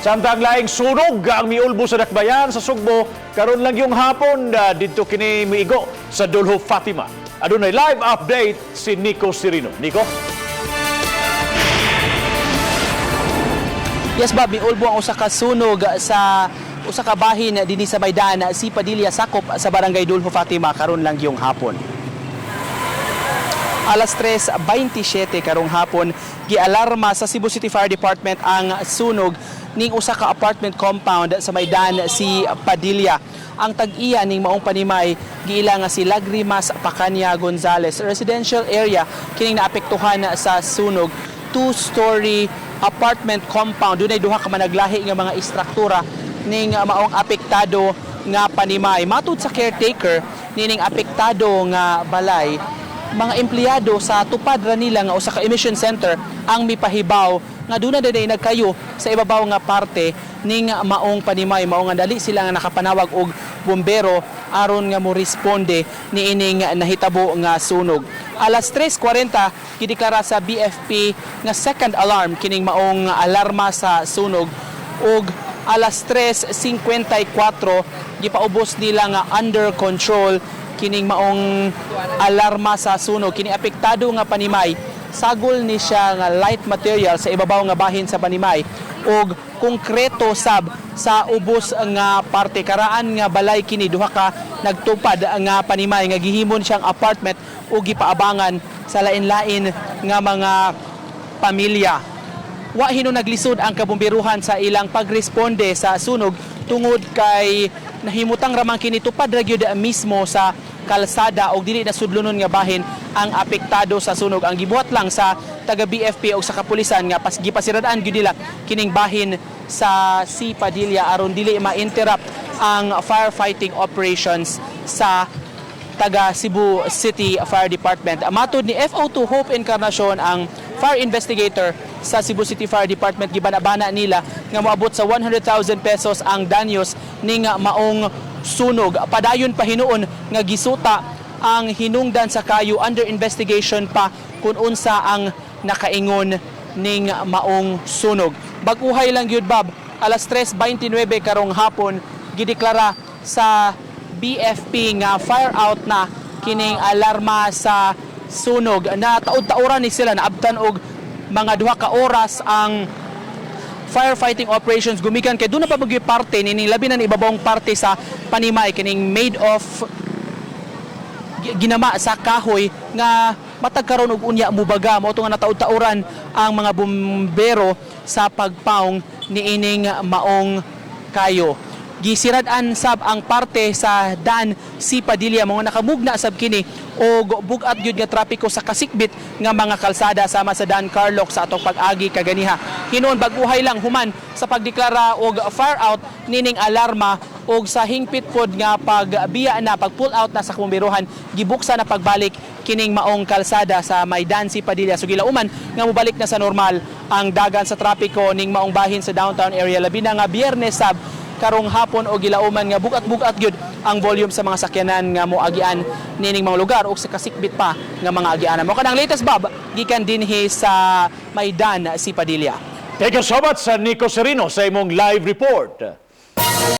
Samtang laing sunog ang miulbo sa Dakbayan sa Sugbo karon lang yung hapon, didto kini miigo sa Dulho Fatima. Adunay live update si Nico Sirino. Nico? Yes, Bob, miulbo ang usa ka sunog sa usa ka bahin dinhi sa Maydan, si Padilla, sakop sa Barangay Dulho Fatima karon lang yung hapon. Alas 3:27 karong hapon, gialarma sa Cebu City Fire Department ang sunog ning usa ka apartment compound sa Maydan si Padilla. Ang tag-iya ning maong panimay giila nga si Lagrimas Pacanya Gonzales. Residential area kining naapektuhan sa sunog, two-story apartment compound. Dunay duha ka managlahi nga mga istruktura ning maong apektado nga panimay. Matud sa caretaker nining apektado nga balay, mga empleyado sa tupad ra nila nga usa ka emission center ang mipahibaw nga duna day nagkayo sa ibabaw nga parte ning maong panimay. Mao nga dali sila nga nakapanawag og bumbero aron nga mo responde niining nahitabo nga sunog. Alas 3:40 gideklara sa BFP nga second alarm kining maong alarma sa sunog ug alas 3:54 gipaubos nila nga under control kining maong alarma sa sunog. Kini apektado nga panimay, sagol ni siya nga light material sa ibabaw nga bahin sa panimay ug konkreto sab sa ubos nga parte. Karaan nga balay kini, duha ka nagtupad nga panimay nga gihimon siyang apartment ug gipaabangan sa lain-lain nga mga pamilya. Wa hinuon naglisod ang kabumbiruhan sa ilang pagresponde sa sunog tungod kay nahimutang ramang kini tupad ra gyud mismo sa kalsada og dili na sudlonon nga bahin ang apektado sa sunog. Ang gibuhat lang sa taga BFP og sa kapulisan nga gipasirad-an gyud nila kining bahin sa C. Padilla aron dili ma-interrupt ang firefighting operations sa taga Cebu City Fire Department. Matod ni FO2 Hope Encarnacion, ang fire investigator sa Cebu City Fire Department, gibana-bana nila nga moabot sa 100,000 pesos ang danyos ning maong sunog. Padayon pa hinuon nga gisuta ang hinungdan sa kayo, under investigation pa kung unsa ang nakaingon ning maong sunog. Bag-uhay lang gyud, Bob, alas 3:29 karong hapon gideklara sa BFP nga fire out na kining alarma sa sunog. Na taud-tauran ni sila, naabtan og mga 2 ka oras ang firefighting operations gumikan kay doon na pa magyud parte nining labi na ni ibabawng parte sa panimay, kining made of ginama sa kahoy nga matag karon og unya mubaga. Mao to nga nataud-tauran ang mga bumbero sa pagpaong niining maong kayo. Gisirad-an sab ang parte sa Dan si Padilla, mga nakamugna sab kini og bug-at gyud nga trapiko sa kasikbit nga mga kalsada sama sa Dan Carlock sa atong pag-agi kaganiha. Hinuon bag-uhay lang human sa pagdeklara og fire out nining alarma og sa hingpit pod nga pagbiya na, pag pull out na sa kumbiruhan, gibuksan na pagbalik kining maong kalsada sa Maydan si Padilla. So gilauman nga mobalik na sa normal ang dagan sa trapiko ning maong bahin sa downtown area, labi na nga Biyernes sab karong hapon o gilauman nga bugat-bugat gyud ang volume sa mga sakyanan nga moagian nining mga lugar o sa kasikbit pa nga mga agianan. Mao kanang latest, Bob, gikan dinhi sa Maydan si Padilla. Thank you so much sa Nico Serino sa imong live report.